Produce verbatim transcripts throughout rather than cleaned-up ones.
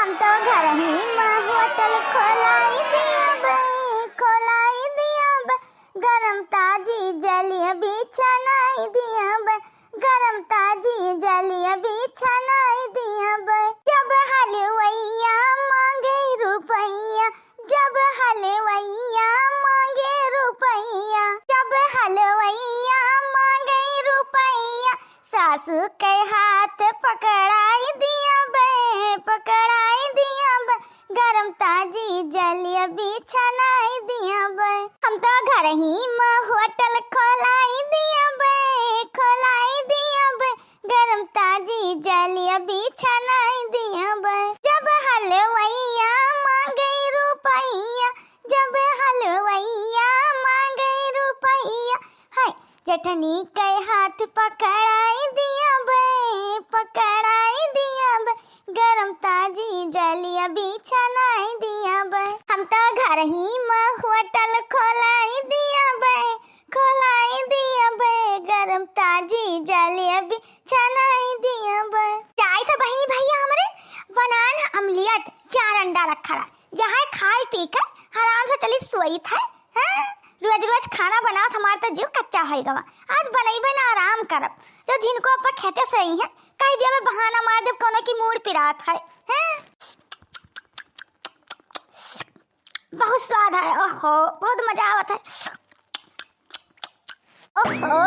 हम तो घर ही मा होटल खोलाई दिया बे, खोलाई दिया बे, गरम ताजी जलेबी छनाई दिया बे, गरम ताजी जलेबी छनाई दिया बे। जब हलवैया मांगे रुपैया, जब हलवैया मांगे रुपैया, जब हलवैया मांगे रुपैया, सासू के हाथ पकड़ाई दिया बे, पकड़ाई दिया बे, गरम ताजी जलेबी छनाई दिया बे। हम तो घर ही मा होटल खोलाई दिया बे, खोलाई दिया बे, गरम ताजी जलेबी छनाई दिया बे। जब हलवैया मांगे रुपैया, जब हलवैया मांगे रुपैया, हाय, जेठनी के हाथ पकड़ाई दिया बे, पकड़ाई दिया बे, गरम ताजी जलेबी छनाई दिया बे। हम तो घर ही मा होटल खोलाई दिया बे, खोलाई दिया बे, गरम ताजी जलेबी छनाई दिया बे। जाई था बहिनी भैया हमरे बनान आमलेट, चार अंडा रखा रहा, यहाँ खाई पी कर आराम से चली सोई था। हैं? रोज रोज खाना बनावत हमार तो जीव कच्चा होइ गवा। आज बनइबे ना, आराम करब। जो जिनको अपन खेते से आई हैं, कह दिया बे बहाना मार देब कोनो की मूड़ पिरात है। हैं? बहुत स्वाद है, ओहो, बहुत मजा आवत है। ओहो,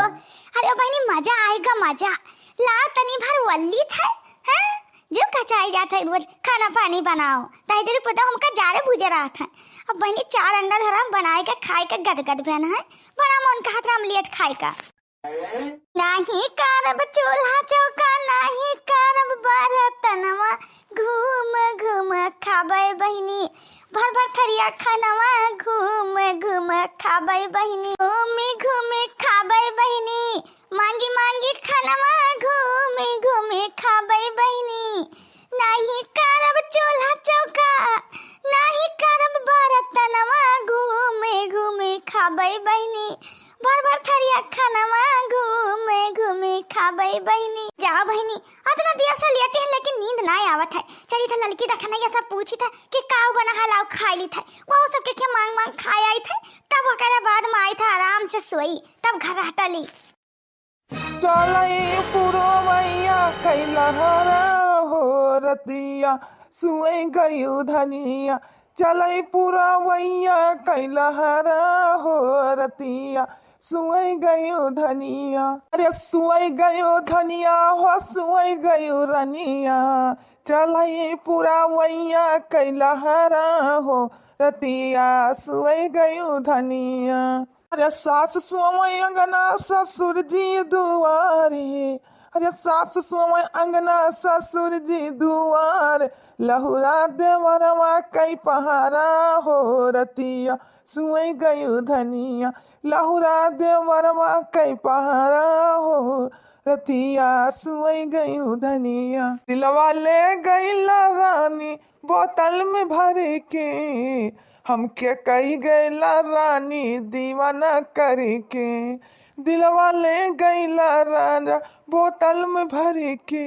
अरे बहिनी, मजा आएगा, मजा। लाओ तनी भर वल्ली था, हैं? जो कचाई जात है रोज खाना पानी बनाओ। ताई तेरी पता हमका जारे बुझे रहा था। अब बहिनी चार अंडा धरा बनाए के खाए के गदगद बहन है। बड़ा मन कहत रहा आमलेट खाए का। नाही करब चूल्हा चौका, नाही करब बर्तनवा, घूम घूम खाबै बहिनी, भर भर थरिया खानवा, घूम घूम खाबै बहिनी, घूमी घूमी खाबै बहिनी, मांगी मांगी खानवा, घूमी घूमी खाबै बहिनी। नाही करब चूल्हा चौका, नाही करब बर्तनवा, घूमे घूमे खाबै बहिनी, भर भर थरिया खानवा, घूमे घूमे खाबै बहिनी। जाओ बहिनी, अतना देर से लेटे हैं लेकिन नींद ना आवत है। चली था ललकी दखनैया सब पूछी था कि काऊ बना है, लाओ खाई ली था। वो सबके क्या मांग मांग खाए आई था, तब ओकरे बाद में आई था आराम से सोई, तब घर हटली। चलई पुरवैया कैलहरा हो रतिया, सुई गयु धनिया। चलई पुरवैया कैलहरा हो रतिया, सुई गयु धनिया। अरे सुई गयु धनिया हो, सुई गयु रनिया। चलई पुरवैया कैलहरा हो रतिया, सुई गयु धनिया। अरे सास सोवै अंगना ससुर जी दुआरे, अरे सास सोवै अंगना ससुर जी दुआरे, लहुरा देवरवा कई पहारा हो रतिया, सुई गयु धनिया, लहुरा देवरवा कई पहारा हो रतिया, सुई गयु धनिया। दिलवा ले गइला रानी बोतल में भर के, हमके कही गइला रानी दीवाना करके। दिलवा ले गइला राजा बोतल में भर के,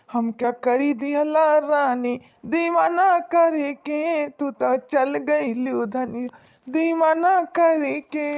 हमके करी दिहला रानी दीवाना करके। तू तो चल गइलू धनी दीवाना करके।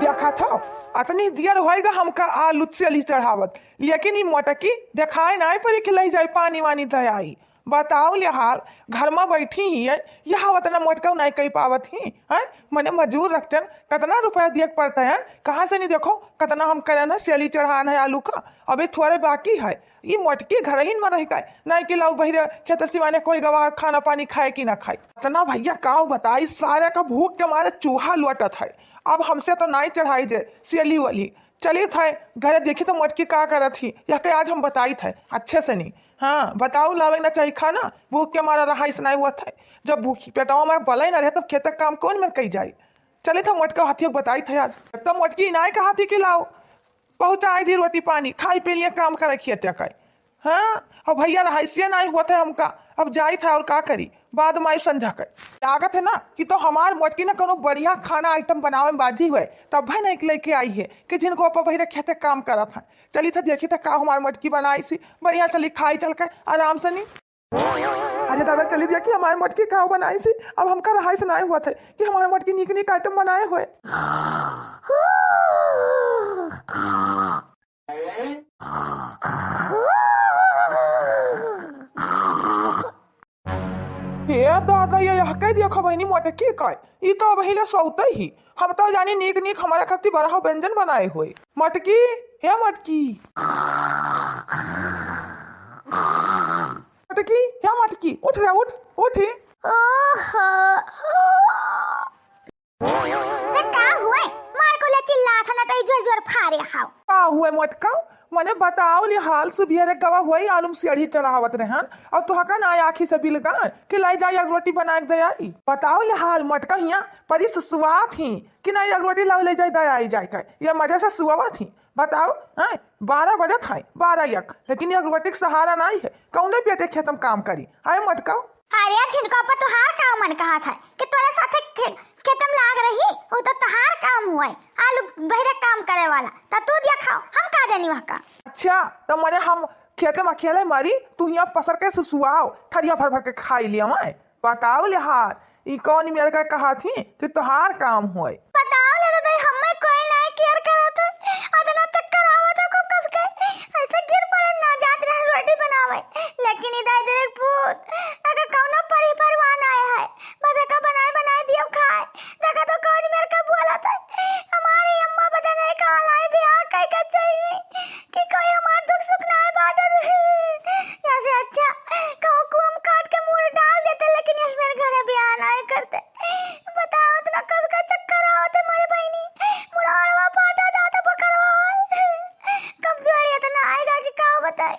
देखा था, अतनी दियर होइगा हमका आलू चली चढ़ावत, लेकिन ई मोटकी देखाए नाई पड़ी कि लई जाई पानी वानी दयाई। बताओ ले हाल, घर में बैठी ही है, यह उतना मोटका नाई कही पावत ही, हैं? मने मजूर रखते हैं, कितना रुपया दिए के पड़ता है, कहाँ से नहीं देखो, कितना हम करे ना, सेली चढ़ान है आलू का, अबे थोड़े बाकी है। ई मोटकी घर ही में रह गए, नाई कि लाओ बहिरे खेत सिवाने कोई गवा खाना पानी खाए कि ना खाए। इतना भैया काव बताई, सारे का भूख के मारे चूहा लोटत है। अब हमसे तो नाई चढ़ाई जे सेली वाली। चली थे घरे, देखी तो मोटकी का करत ही, यह के आज हम बताई थे अच्छे से नहीं। हाँ, बताओ लावे ना चाहिए खाना, भूख के मारा रहा इस नाई हुआ थे। जब भूख पेटवा में बले ना रहे तब खेत का काम कौन में कही जाए। चली थे मोटका हाथी को बताई थे आज। तब मोटकी नाई का हाथी के लाओ, पहुँचाई दी रोटी पानी, खाई पी लिए काम करे खेत का। हाँ, अब भैया रहाइसिया नाई हुआ थे हमका, अब जाई था और का करी। बाद में आई संझा के। लागत है ना कि तो हमार मोटकी ना कोनो बढ़िया खाना item बनावे में बाजी हुए, तब भाई ना एक लेके आई है कि जिनको पापा बहिरा खेते काम करत हैं। चली था देखी था का हमार मोटकी बनाई सी, बढ़िया चली खाई चल के आराम से नी। अरे दादा, चली देखी हमार मोटकी का बनाई सी। अब हमका रहाई से नाय हुआ थे कि हमार मोटकी नीक नीक item बनाए हुए। हे दादा, ये यह कह दिया खबैनी मोटकी का, ई तो अबही ले सौते ही। हम तो जानी नीक नीक हमारे खातिर बड़ा व्यंजन बनाए हुए। मटकी, हे मटकी, मटकी, हे मटकी, उठ रे, उठ, उठ। ओहो। अरे का हुए? मार को ले चिल्लात है ना, कहीं जोर जोर फारे हाव। का हुए मोटका? मने बताओ ले हाल, सुबियरे गवा हुए आलू में सेढ़ी चढ़ावत रहन, और तुहका ना आखी से बिलगान कि लाई जाई एक रोटी बना के दे आई। बताओ ले हाल मोटका, हिया परी सुसुआत ही कि ना एक रोटी लाओ ले जाई दे आई जाए के, ये मजे से सुआवत ही। बताओ, हैं? बारह बजत है, बारह एक, लेकिन एक रोटी के सहारा नहीं है। कौने बेटे खेत में काम करी? आए मोटका। अरे झिनको पर तुहार का मन कहा था कि तोरे साथे खे-, खेत में लाग रही, वो तो तुहार काम हुए, आलू बहिरे काम करे वाला, तो तू दिया खाओ, हम का देनी वहाँ का। अच्छा, तो मने हम खेते में अकेले मरी, तू यहाँ पसर के सुसुआओ, थरिया भर भर के खाई लिया मैं। बताओ ले हाल, ई कौन मेरे का कहा थी कि तुहार काम होए? बताओ ले दादा, हमें कोई नहीं care करत है। अतना चक्कर आवत है खूब कस के, ऐसे गिर पड़े ना जात रहे रोटी बनावे। लेकिन ई दाई देख पूत, एका कौनो परी परवाह ना है। बस एका बनाए बनाए दियो खाए। देखा तो कौन मेरे का बोलत है। हमारी अम्मा पता नहीं कहाँ लाई बियाह कई के चली गई कि कोई हमार दुख सुख ना बाटत। ऐसे अच्छा कहूँ कुआ में काट के मुड़ डाल देते, लेकिन यही मेरे घरे बियाह ना करते। बताओ, इतना कब का चक्कर आवत है मोरे बहिनी, मुड़वा फाटा जाता बकरवा। कमजोरी इतना आएगा कि का बताए।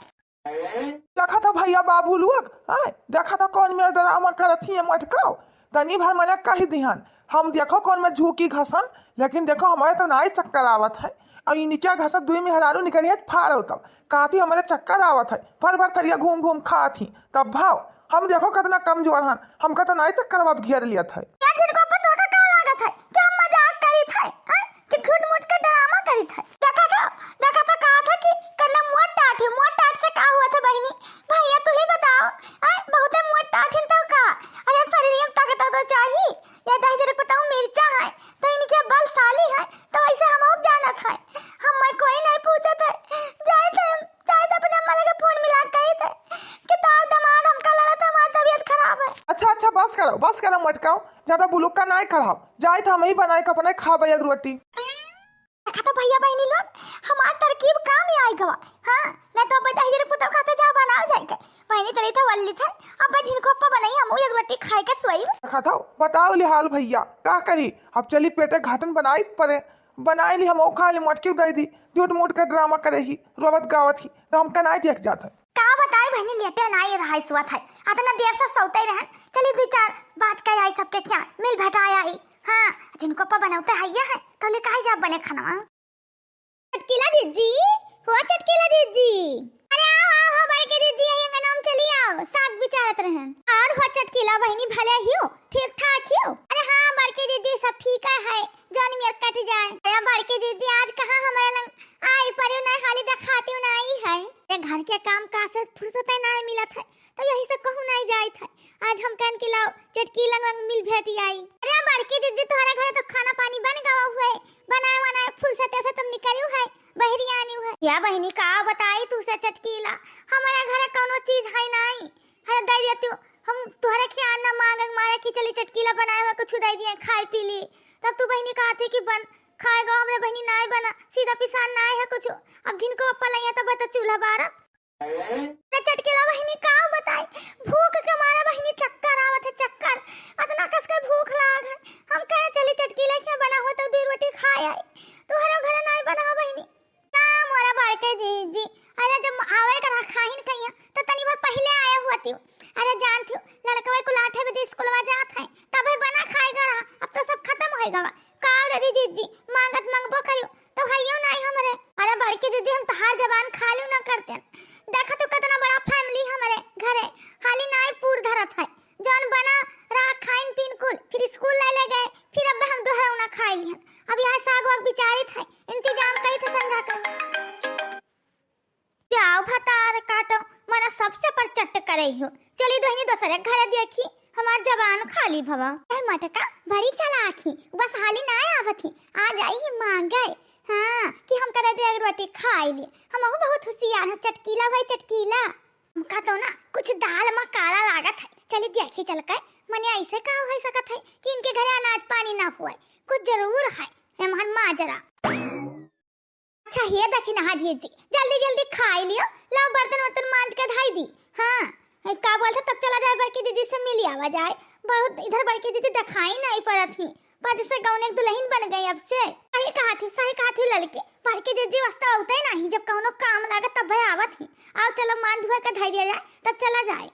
देखा था भैया बाबू लोग, आय, देखा था कौन मेरा drama करत ही है मटकाओ। तनी भर मने कह दिहन, हम देखो कौन में झुकी घसन, लेकिन देखो हमारे तो नाई चक्कर आवत है। अब इनके घसत दुई मेहरारू निकली है फाड़ो तब, काती हमारे चक्कर आवत है, भर भर थरिया घूम घूम खात ही। तब भाव हम देखो कितना कमजोर हन, हमका तो नाई चक्कर अब घेर लियत है। क्या झिनको पर तोहका का लागत है कि हम मजाक करी थे, हैं? कि झूठ मूठ के drama करी थे। देखा था, देखा था, कहा था कि कन्ना मोट टाट है, मोट टाट से का हुआ था बहिनी? भैया तू ही बताओ, हैं? बहुते मोट टाट हिन तो का? अरे शरीर में ताकत तो चाहिए, या दही जरे बताओ मिर्चा है, तो इनके बलशाली है, तो वैसे हम और जानत है, हम कोई नहीं पूछत है, जाए थे हम चाहे तो अपने अम्मा लगे फोन मिला के कही थे कि तार दामाद हमका लड़ा था, हमार तबीयत खराब है। अच्छा, अच्छा, बस करो, बस करो, मटकाओ, ज्यादा बुलुक्का नाय खड़ाओ। जाए तो हम ही बनाए के अपने खाबे एक रोटी। देखा तो भैया बहिनी लोग, हमार तरकीब काम ही आई गवा। हाँ, नहीं तो अब दहिजर पुतौ खाते जा बनाओ जाए के। बहिनी चली था वल्ली थे, अब झिनको अप्पा बनाई, हम एक रोटी खाए के सोई। देखा था, बताओ ले हाल भैया, का करी? अब चली पेटे घाटन बनाई परे। बनाई ली हम, खा ली, मटकी उदाई दी, झूठ मूठ के drama करे ही, रोवत गावत ही, तो हम कनाई देख जात है। का बताई बहिनी, लेटे नाई रहा सुअत है, अतना देर से सोते रहन। चली दू चार बात कह आई सबके क्या, मिल भेटाए आई। हाँ, झिनको अप्पा बनौते है ये है, तो ले काहे जा बने खाना। चटकीला जिज्जी, हो चटकीला जिज्जी। अरे आओ, आओ, हो बड़के जिज्जी, यही अंगनवा में चली आओ, साग बिचारत रहन। और हो चटकीला बहिनी, भले हियो, ठीक ठाक हियो? अरे हाँ बड़के जिज्जी, सब ठीक है, है। जौन मेर कट जाए। अरे बड़के दीदी, आज कहाँ हमारे लंग आई परी नहीं, हाली देखाती नहीं है। ये घर के काम काज से फुर्सत नहीं मिलत है, तो यही से कहूँ नहीं जाइत है। आज हम कहन कि लाओ चटकी लंग लंग मिल भेट आई। अरे बड़की दीदी, तुम्हारे घर तो खाना पानी बन गवा हुए, बनाए वनाए फुर्सत से तुम निकलियो है, बहरी आनी है। या बहिनी का बताई तू से चटकीला, हमारे घर कौनो चीज है नहीं। अरे दे दिया तू, हम तोहरे खियान ना मांगे मारे कि चली चटकीला बनाए हुए कुछ दे दिए खाए पी ली। तब तू बहिनी कहा थी कि बन खाएगा हमरे बहिनी नाय बना, सीधा पिसान नाय है कुछ। अब झिनको अप्पा लइया तब तो चूल्हा बारा। तो चटकीला बहिनी का बताई, भूख के मारे बहिनी चक्कर आवत है, चक्कर। अतना कस के भूख लाग है। हम कहे चली चटकीला खिया बना हो तो दो रोटी खाए आई। तोहरे घरे नाय बना हो बहिनी। ना मोरा बड़के जीजी, अरे जब आवे का रहा खाहिन कहिया, तो तनी भर पहिले आया हुआ थियो। अरे जान थियो, लड़कवे कुल आठे बजे स्कूलवा जात है, तबे बना खाए का रहा, अब तो सब खत्म होए गवा। का दीदी जीजी, मांगत मांगबो करियो, तो हइयो नाई हमरे। अरे बड़के जीजी, हम तोहार जबान खाली ना करते। देखा तू कितना बड़ा family हमरे घरे, हाली नाई पूर धरत है, जौन बना अट करे हो। चली दोहिनी दोसरे घर देखी, हमार जबान खाली भवा। ए मोटका, बड़ी चालाक ही, बस हाली ना आवत ही, आ जाई ही मांगे। हाँ, कि हम करे दे रोटी खाई ले, हमहू बहुत होशियार है, चटकीला भाई चटकीला। हमका तो ना कुछ दाल में काला लागत है। चली देखी चल के, मने ऐसे का हो सकत है कि इनके घरे अनाज पानी ना हुए, कुछ जरूर है एमहन माजरा। अच्छा, हे देखी ना, हाँ जीजी, जल्दी जल्दी खाई लियो, लाओ बर्तन वर्तन मांज के धई दी। हाँ, ए, का बोलत है, तब चला जाए बड़की जीजी से मिली आवा जाए। बहुत इधर बड़की जीजी दिखाई नहीं पड़त ही, पर जैसे गौने के दुल्हन बन गई अब से। सही कहा थी, सही कहा थी ललकी, बड़की जीजी वास्ते औते नहीं, जब कौनो काम लागे तब आवत ही। आओ चलो मांज धुआ के धई दिया जाए, तब चला जाए।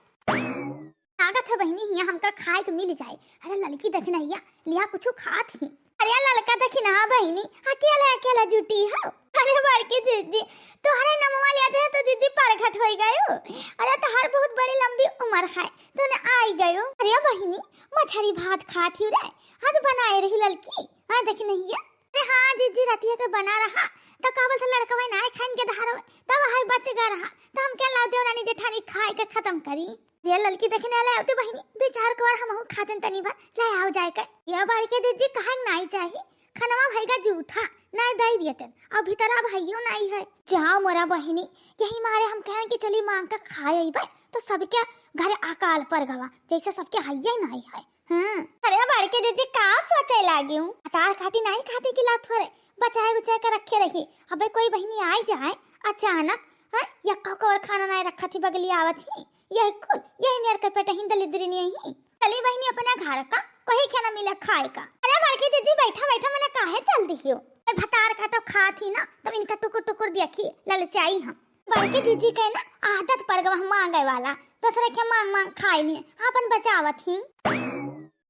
लागत है बहिनी, हियाँ हमका खाए के मिल जाए। अरे ललकी देखी ना हियाँ, लिया कुछ खात ही। अरे ललका देखी ना बहिनी, अकेला अकेला जुटी हो। अरे बड़की जीजी, तोहरे नमवा लिया थे तो जीजी परघट होई गयो। अरे तोहर बहुत बड़ी लंबी उम्र है, तूने आई गयो। अरे बहिनी, मछरी भात खात ही रे, आज बनाए रही ललकी। हाँ देखी नहीं है। अरे हाँ जीजी, रतिया के बना रहा, तो का बोलते लड़कवा ना खाइन के धारव, तब हाय बच गा रहा, तो हम क्या लाओ देवरानी जेठानी खाए के खत्म करी। ये ललकी देखे ना ले आवते बहिनी, दो चार कवर हमहू खातेन तनी भर, ले आओ जाए के। ये बड़की जीजी कहा नाई चाही, खनवा भइगा जूठा, नाई दई दियतेन, अब भीतर अब हइयो नाई है। जाओ मोरा बहिनी, यही मारे हम कहन कि चली मांग के खाए अइबे, तो सबके घरे अकाल पड़ गवा, जैसे सबके हइये नाई है। हाँ, अरे बड़की जीजी का सोचे लागी हूँ, अचार खाती नाई खाती कि लात हो रे, बचाए उचाए के रखे रही। अबे कोई बहिनी आई जाए अचानक, हाँ, यक्का कवर खाना नाई रखा थी, बगली आवत ही, यही कुल, यही मेर के पेट ही दलिद्री नहीं ही। चली बहिनी अपना घर का, कोई खाना मिला खाए का। अरे बड़की जीजी बैठा बैठा मने काहे चल दिहियो? ए भतार का तो खात ही ना, तब इनका टुकुर टुकुर देखी, ललचाई हम। बड़की जीजी के ना आदत पड़ गवा मांगे वाला, दूसरे के मांग मांग खाए लिए, अपन बचावत ही।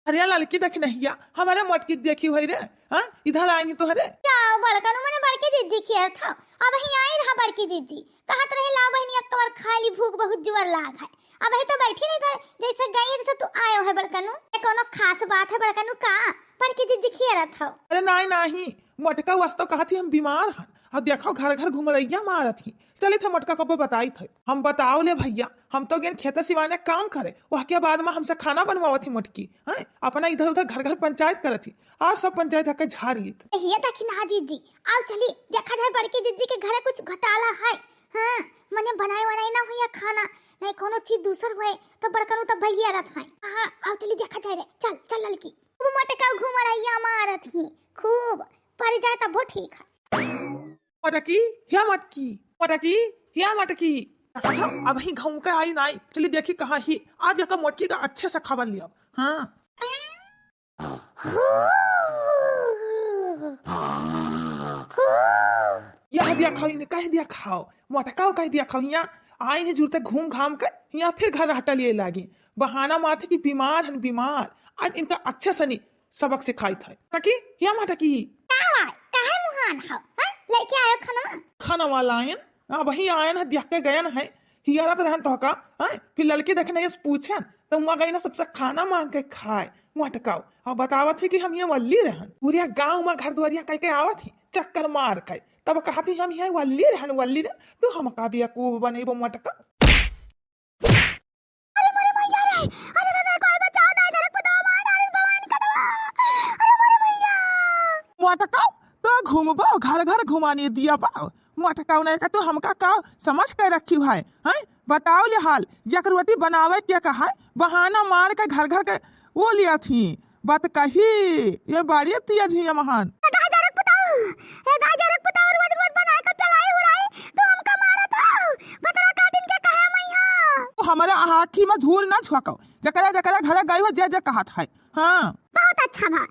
अरे ललकी देख नहिया, हमारे मोटकी देखी हुई रे, हाँ, इधर आई नहीं तोहरे। क्या बड़कनू मने बड़की जीजी खियात हो? अब ही आई रहा बड़की जीजी, कहत रहे लाओ बहिनी एक कवर खा ली, भूख बहुत जोर लाग है। अब ही तो बैठी नहीं था, जैसे गई जैसे तू आयो है बड़कनू। ए, कोनो खास बात है बड़कनू का? बड़की जीजी खियात हो? अरे नाई नाई, मोटका वास्तव कहत ही हम बीमार हन, और देखो घर घर घुमरैया मारत ही। चलित है मोटका कबो बताइत है। हम बताओ ले भइया, हम तो गेन खेते सिवाने काम करे, वह के बाद में हमसे खाना बनवावत ही मोटकी, हैं? अपना इधर उधर घर घर पंचायत करत ही, आज सब पंचायत हके झाड़ लीत। ए, ये देखी ना जीजी, आओ चली, देखा जाए बड़की जीजी के घरे कुछ घोटाला है। हाँ, मने बनाए वनाए ना हुई खाना, नहीं कोनो चीज दूसर हुए, तो बड़कनू तो भइया रहत है। हाँ, आओ चली देखा जाए रे, चल, चल ललकी। वो मोटका घुमरैया मारत ही, खूब, परि जाए तब वो ठीक है। मटकी, या मटकी, मटकी, या मटकी। कहा था, अब ही घूम के आई नाई। चली देखी कहाँ ही। आज एका मोटकी का अच्छे से खबर लिया। हाँ। यह दिया खाओ, इन्हें कह दिया खाओ। मोटका कह दिया खाओ, यहाँ आई नहीं जुड़ते घूम घाम के, यहाँ फिर घर हटा लिए लागी। बहाना मारते कि बीमार हन, बीमार। आज इनका अच्छे से नहीं सबक सिखाई था। टकी, या मटकी। का बात? काहे मुहान हो? हैं? लेके आयो खनवा? खनवा लायन। अबही आयन है, देख के गयन है। हियरत रहन तो का? हैं? फिर ललकी देखने ये पूछन, तो हुआ गई ना सबसे खाना मांग के खाए। मोटकाओ। अब बतावत है कि हम ये वल्ली रहन। पूरे गांव में घर दुआरिया कह के आवत ही, चक्कर मार के। तब कहती हम ये वल्ली रहन, वल्ली रहन। तू हमका बेवकूफ बनेबो मोटका। अरे मोरे मैया रे, अरे दादा, कोई बचाओ, दाई धरक पटाओ, मार डाली भवानी कटवा। अरे मोरे मैया। मोटका, तो घूमबो, घर घर घुमानी दिया पाओ। मोटका, उन्हें का तू हमका का समझ के रखी भाई, हैं? बताओ ले हाल, एक रोटी बनावे के कहा है, बहाना मार के घर घर के वो लिया थी। बात कही, ये बाड़ी तिया झिया महान। ए दाई जरक पुताऊ, ए दाई जरक पुताऊ, रोज रोज बनाए का पेलाई उड़ाई, तू हमका मारत हो। भतरा काटिन के कहे मैया। तू हमारे आँखी में धूल ना झोंको। जकरा जकरा घरे गई हो, जे जे कहत है। हाँ। बहुत अच्छा भा,